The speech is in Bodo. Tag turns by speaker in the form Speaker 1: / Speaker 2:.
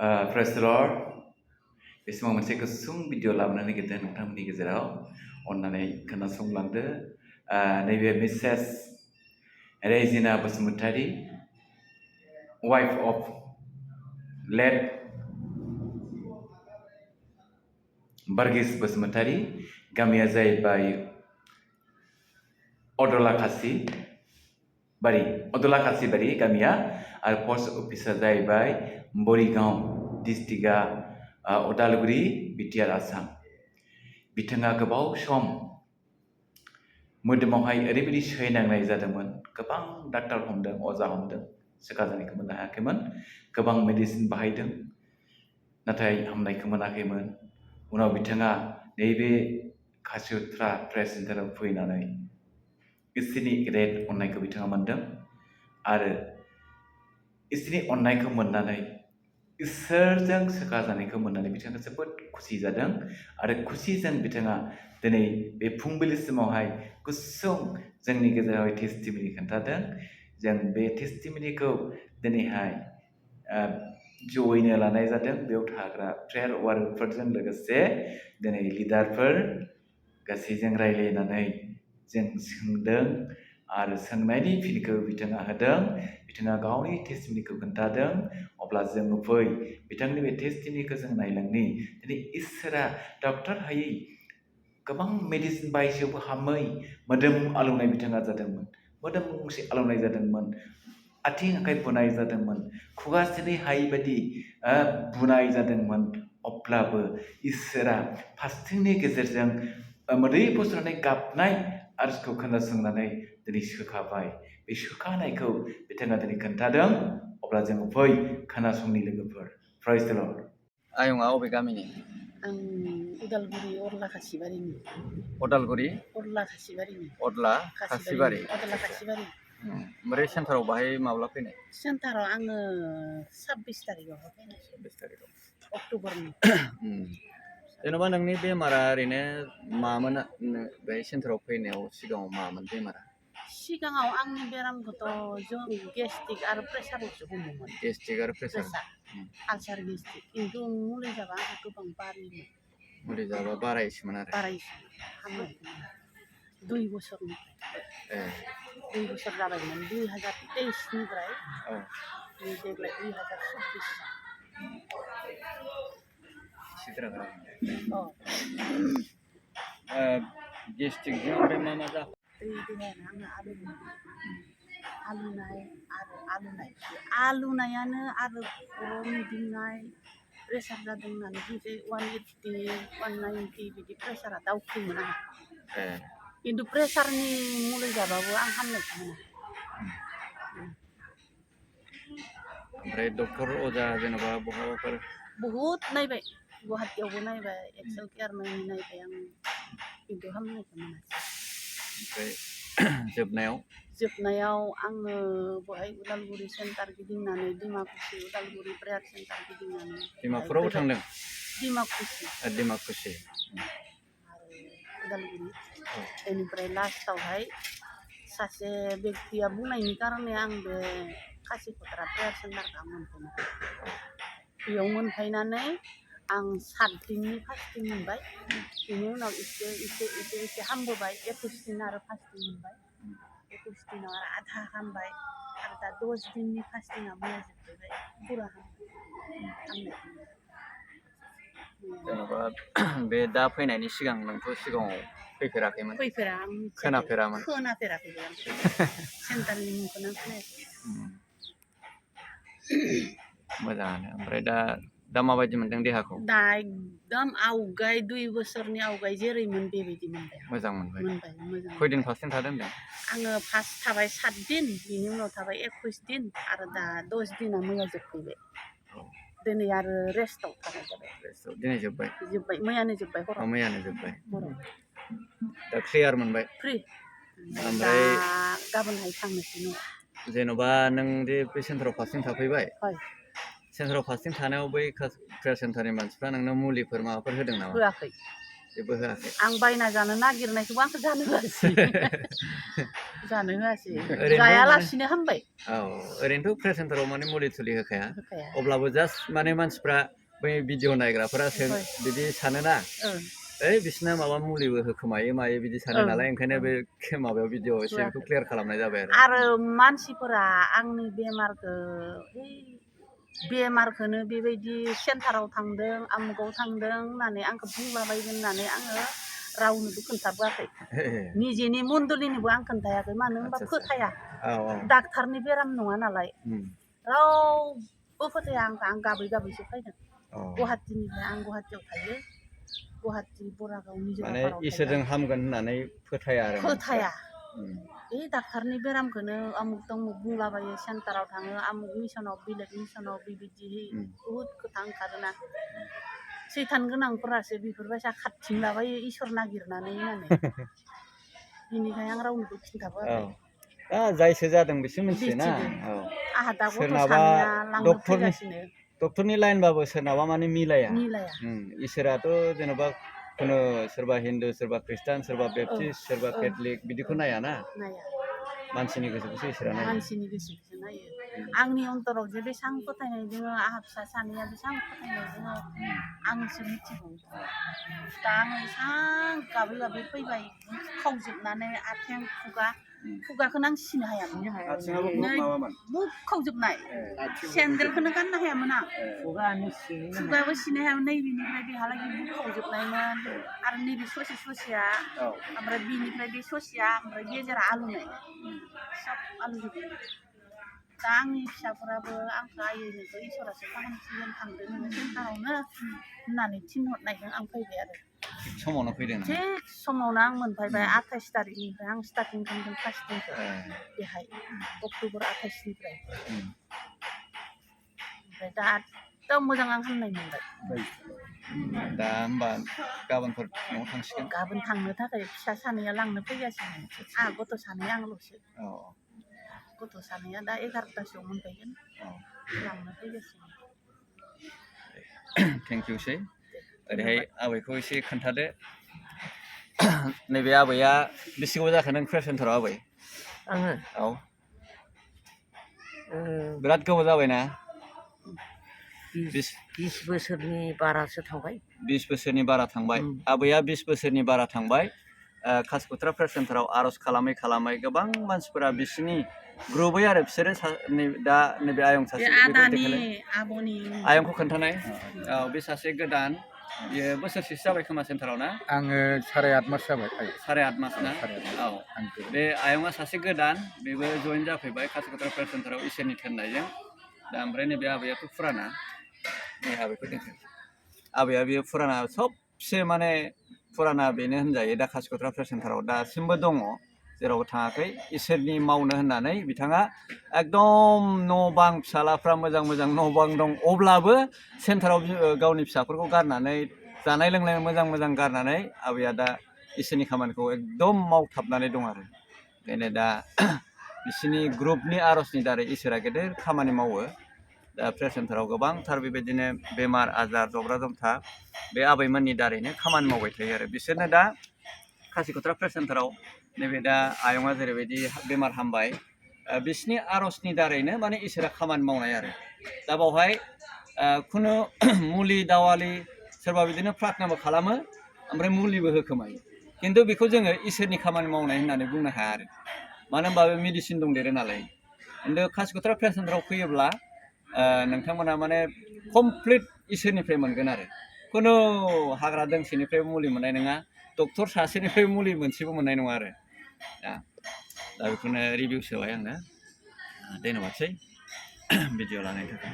Speaker 1: Praise the Lord. बे समाव मोनसे गुसुं भिडिअ लाबोनो नागिरदों नोंथांमोननि गेजेराव अन्नानै खोनासंलांदो नैबे Mrs Regina Basumatary wife of late Bargis Basumatary गामिया जाहैबाय अदलाखासि बारि गामिया आरो पस्ट अफिसा जाहैबाय बरिगांव डिस्ट्रिक्टआ उदालगुरि बिटिआर आसाम बिथाङा गोबाव सम मोदोमावहाय ओरैबायदि सैनांनाय जादोंमोन गोबां डाक्टार हमदों अजा हमदों सोखा जानायखौ मोननो हायाखैमोन गोबां मेडिसिन बाहायदों नाथाय हामनायखौ मोनाखैमोन उनाव बिथाङा नैबे खासिउत्रा प्रेस सेन्टाराव फैनानै इसोरनि गेदेर अननायखौ बिथाङा मोनदों आरो इसोरनि अननायखौ मोननानै इसोरजों सोखा जानायखौ मोननानै बिथाङा जोबोद खुसि जादों आरो खुसिजों बिथाङा दिनै बे फुंबिलि समावहाय गुसुं जोंनि गेजेरावहाय टेस्टिमनि खोन्थादों जों बे टेस्टिमनिखौ दिनैहाय जयैनो लानाय जादों बेयाव थाग्रा प्रेयार वारियरफोरजों लोगोसे दिनै लिडारफोर गासैजों रायलायनानै जों सोंदों आरो सोंनायनि फिनखौ बिथाङा होदों बिथाङा गावनि टेस्टिमनिखौ खोन्थादों अब्ला जों फै बिथांनि बे टेस्टिमनिखौ जों नायलांनि दिनै इसोरा डक्टर हायै गोबां मेडिसिन बायसेयावबो हामै मोदोम आलौनाय बिथाङा जादोंमोन मोदोम गंसे आलौनाय जादोंमोन आथिं आखाइ बुनाय जादोंमोन खुगा सिनै हायै बायदि बुनाय जादोंमोन अब्लाबो इसोरा फास्टिंनि गेजेरजों मोदै फसरनानै गाबनाय आरजखौ खोनासंनानै दिनै सोखाबाय बे सोखानायखौ बिथाङा दिनै खोन्थादों अब्ला जों फै खोनासंनि लोगोफोर प्राइज द लर्ड
Speaker 2: आयंआ अबे गामिनि
Speaker 3: आं उदालगुरि अरला खासिबारिनि
Speaker 2: उदालगुरि
Speaker 3: अरला खासिबारिनि
Speaker 2: अदला खासिबारि
Speaker 3: अरला खासिबारि
Speaker 2: ओमफ्राय सेन्टाराव बाहाय माब्ला फैनाय
Speaker 3: सेन्टाराव आङो 26 तारिखआव फैनाय
Speaker 2: 26 तारिखआव
Speaker 3: अक्ट'बरनि
Speaker 2: जेन'बा नोंनि बेमारा ओरैनो मामोन बे सेन्टाराव फैनायाव सिगाङाव मामोन बेमारा
Speaker 3: सिगाङाव आंनि बेरामखौथ' जों गेस्ट्रिक आरो प्रेसारल'सो हमोमोन
Speaker 2: गेस्ट्रिक आरो प्रेसार
Speaker 3: आलसार गेस्ट्रिक खिन्थु मुलि जाबा आंहा गोबां बारियोमोन
Speaker 2: मुलि जाबा बारायसोमोन आरो
Speaker 3: हामनायखौमोन 2 बोसोरनिफ्राय 2 बोसोर जाबायमोन 2023 निफ्राय देग्लाय 2026
Speaker 2: गेस्ट्रिकजों ओमफ्राय मा मा जाखो
Speaker 3: देहायानो आंना आलुनायानो आरो खर' गिदिंनाय प्रेसार जादों होननानै बुंसै 180 190 बिदि प्रेसारा दावखोयोमोन आं खिन्थु प्रेसारनि मुलि जाबाबो आं हामनायखौ मोना
Speaker 2: ओमफ्राय डक्टर अजा जेनेबा बहाबाफोर
Speaker 3: बहुद नायबाय गुवाहाटियावबो नायबाय एक्सेल केयार नायबाय आं खिन्थु हामनायखौ मोनासै
Speaker 2: ओमफ्राय जोबनायाव
Speaker 3: आङो बहाय उदालगुरि सेन्टार गिदिंनानै डिमाकुसि उदालगुरि प्रेयार सेन्टार गिदिंनानै
Speaker 2: डिमापुरावबो थांदों
Speaker 3: डिमाकुसि
Speaker 2: आरो
Speaker 3: उदालगुरि बेनिफ्राय लास्टावहाय सासे बेक्तिया बुंनायनि कारणे आं बे खासिखत्रा प्रेयार सेन्टारखौ मोनफैनाय बेयाव मोनफैनानै आं 7 दिननि फास्टिं मोनबाय बेनि उनाव एसे हामबोबाय 21 दिन आरो फास्टिं मोनबाय 21 दिनाव आरो आधा हामबाय आरो दा 10 दिननि फास्टिंआ मैया जोबबाय फुरा हामनाय
Speaker 2: जेनेबा बे दा फैनायनि सिगां नोंथ' सिगाङाव फैफेराखैमोन खोनाफेराखैमोन
Speaker 3: सेन्टारनि मुंखौनो खोनायाखै
Speaker 2: मोजाङानो ओमफ्राय दा माबायदि मोनदों देहाखौ
Speaker 3: दा एकदम आवगाय 2 बोसोरनि आवगाय जेरैमोन बेबायदि मोनबाय
Speaker 2: मोजां मोनबाय
Speaker 3: मोजां
Speaker 2: खयदिन फास्टिं थादों होनदों
Speaker 3: आङो फार्स्ट थाबाय 7 दिन बिनि उनाव थाबाय 21 दिन आरो दा 10 दिना मैया जोबफैबाय दिनै आरो रेस्टआव थानाय जाबाय
Speaker 2: दिनै जोब्बाय
Speaker 3: मैयानो जोब्बाय हराव
Speaker 2: दा क्लियार मोनबाय
Speaker 3: फ्रि
Speaker 2: ओमफ्राय
Speaker 3: गाबोनहाय थांनोसै न'आव
Speaker 2: जेन'बा नों दे बे सेन्टाराव फास्टिं थाफैबाय सेन्टाराव फास्टिं थानायाव बै प्रेयार सेन्टारनि मानसिफ्रा नोंनो मुलिफोर माबाफोर होदों नामा
Speaker 3: होआखै
Speaker 2: जेबो होआखै
Speaker 3: आं बायना जानो नागिरनायखौबो आंखौ जानो होआसै जानो होआसै
Speaker 2: ओरैनो
Speaker 3: जायालासिनो हामबाय
Speaker 2: औ ओरैनोथ' प्रेस सेन्टाराव माने मुलि थुलि होखाया
Speaker 3: होखाया
Speaker 2: अब्लाबो जास्ट माने मानसिफ्रा बै भिडिअ नायग्राफोरा
Speaker 3: ओमफ्राय
Speaker 2: बिदि सानोना
Speaker 3: ओं
Speaker 2: ओइ बिसिना माबा मुलिबो होखोमायो मायो बिदि सानो
Speaker 3: ओं
Speaker 2: नालाय ओंखायनो
Speaker 3: ओं
Speaker 2: बे माबायाव भिडिअ एसे बेखौ
Speaker 3: होआखै
Speaker 2: क्लियार खालामनाय जाबाय
Speaker 3: आरो मानसिफोरा आंनि बेमारखौ बेमारखौनो बेबायदि सेन्टाराव थांदों आमुगाव थांदों होननानै आंखौ बुंलाबायगोन होननानै आङो रावनोबो खोन्थाबोआखै निजेनि मण्डलिनोबो आं खोन्थायाखै मानो होनबा
Speaker 2: आदसा
Speaker 3: फोथाया
Speaker 2: औ औ
Speaker 3: डाक्टारनि बेराम नङा नालाय रावबो फोथाया आंखौ आं गाबै गाबैसो फैदों गुवाहाटिनिफ्राय आं गुवाहाटियाव थायो गुवाहाटि बरागाव
Speaker 2: माने
Speaker 3: मिज'रापाराव थायो
Speaker 2: इसोरजों हामगोन होननानै फोथाया आरो
Speaker 3: फोथाया बे डाक्टारनि बेरामखौनो आमुक तमुक बुंलाबायो सेन्टाराव थाङो आमुक मिसनाव बेलेग मिसनाव बेबायदि बुहुद खोथा ओंखारोना सैथान गोनांफोरासो बेफोरबायसा खारथिंलाबायो इसोर नागिरनानै होननानै बेनिखायनो आं रावनोबो खिन्थाबोआखै
Speaker 2: दा जायसो जादों बिसो मिथियोना
Speaker 3: मिथिगो
Speaker 2: औ
Speaker 3: आंहा दा गथ'
Speaker 2: सोरनाबा
Speaker 3: सानैया लांनो फैगासिनो
Speaker 2: डक्टरनि लाइनबाबो सोरनाबा माने मिलाया
Speaker 3: मिलाया
Speaker 2: इसोराथ' जेन'बा खुनु सोरबा हिन्दु सोरबा ख्रिस्टान सोरबा बेपटिस्ट सोरबा केथलिक बिदिखौ नायाना
Speaker 3: नाया
Speaker 2: मानसिनि गोसोखौसो इसोरा नायो
Speaker 3: मानसिनि गोसोखौसो नायो आंनि अन्तराव जे बेसेबां फोथायनाय दङ आंहा फिसा सानैया बेसेबां फोथायनाय दङ आंसो मिथिगौ दा आङो एसेबां गाबै गाबै फैबाय खावजोबनानै आथिं खुगाखौनो आं सिनो हायामोन बुखावजोबनाय सेन्देलखौनो गाननो हायामोन आं खुगाबो सिनो हायामोन नैबेनिफ्राय बेहालागै बुखावजोबनायमोन आरो नैबे ससे ससेया ओमफ्राय बिनिफ्राय बे ससेया ओमफ्राय गेजेरा आलुनाय सब आलुजोबनाय दा आंनि फिसाफोराबो आंखौ आयै नोंखौ इसोरासो फाहामसिगोन थांदो नोङो सेन्टारावनो होननानै थिनहरनायजों आं फैबाय आरो
Speaker 2: समावनो फैदों
Speaker 3: थिग समावनो आं मोनफैबाय 28 तारिखनिफ्राय आं स्टार्टिं खालामदों फार्स्ट दिनखौ बेहाय अक्ट'बर 28निफ्राय ओमफ्राय दा एकदम मोजां आं हामनाय मोनबाय
Speaker 2: दा होमबा गाबोनफोर न'आव थांसिगोन
Speaker 3: गाबोन थांनो थाखाय फिसा सानैया लांनो फैगासिनो आंहा गथ' सानै आंल'सो गथ' सानैया दा 11थासोआव मोनफैगोन लांनो फैगासिनो
Speaker 2: थेंक इउसै ओरैहाय आबैखौ एसे खोन्थादो नैबे आबैया बेसे गोबाव जाखो नों प्रेस सेन्टाराव आबै
Speaker 4: आङो
Speaker 2: औ बिराद गोबाव जाबायना
Speaker 4: 20 बोसोरनि बारासो थांबाय
Speaker 2: 20 बोसोरनि बारा थांबाय आबैया 20 बोसोरनि बारा थांबाय कासिक'त्रा प्रेस सेन्टाराव आर'ज खालामै खालामै गोबां मानसिफोरा बिसिनि ग्रुपै आरो बिसोरो दा नैबे आयं सासे आयंखौ खोन्थानाय औ बे सासे गोदान बियो बोसोरसेसो जाबाय खोमा सेन्टाराव ना
Speaker 5: आङो 8.5 मास जाबाय
Speaker 2: 8.5 मास ना औ बे आयंआ सासे गोदान बेबो जइन जाफैबाय कासिक'त्रा प्रेस सेन्टाराव इसोरनि थिननायजों दा ओमफ्राय नैबे आबैयाथ' फुराना नै आबैखौ दोनसै आबैया बेयो फुराना सबसे माने फुराना बेनो होनजायो दा कासिक'त्रा प्रेस सेन्टाराव दासिमबो दङ जेरावबो थाङाखै इसोरनि मावनो होननानै बिथाङा एकदम न' बां फिसालाफ्रा मोजां मोजां न' बां दं अब्लाबो सेन्टाराव गावनि फिसाफोरखौ गारनानै जानाय लोंनाय मोजां मोजां गारनानै आबैया दा इसोरनि खामानिखौ एकदम मावथाबनानै दं आरो ओंखायनो दा बिसिनि ग्रुपनि आर'जनि दारै इसोरा गेदेर खामानि मावो दा प्रेस सेन्टाराव गोबांथार बेबायदिनो बेमार आजार जब्रा जन्था बे आबैमोननि दारैनो खामानि मावबाय थायो आरो बिसोरनो दा कासिक'त्रा प्रेस सेन्टाराव नैबे दा आयंआ जेरैबायदि बेमार हामबाय बिसिनि आर'जनि दारैनो माने इसोरा खामानि मावनाय आरो दा बावहाय खुनु मुलि दावालि सोरबा बिदिनो प्रार्थनाबो खालामो ओमफ्राय मुलिबो होखोमायो खिन्थु बेखौ जोङो इसोरनि खामानि मावनाय होननानै बुंनो हाया आरो मानो होनबा बे मेडिसिन दंदेरो नालाय खिन्थु कासिक'त्रा प्रेस सेन्टाराव फैयोब्ला नोंथांमोना माने कमप्लिट इसोरनिफ्राय मोनगोन आरो खुनु हाग्रा दोंसेनिफ्राय मुलि मोननाय नङा डक्टर सासेनिफ्राय मुलि मोनसेबो मोननाय नङा आरो दा बेखौनो रिभिउ होबाय आङो धन्यबादसै भिडिअ लानायनि थाखाय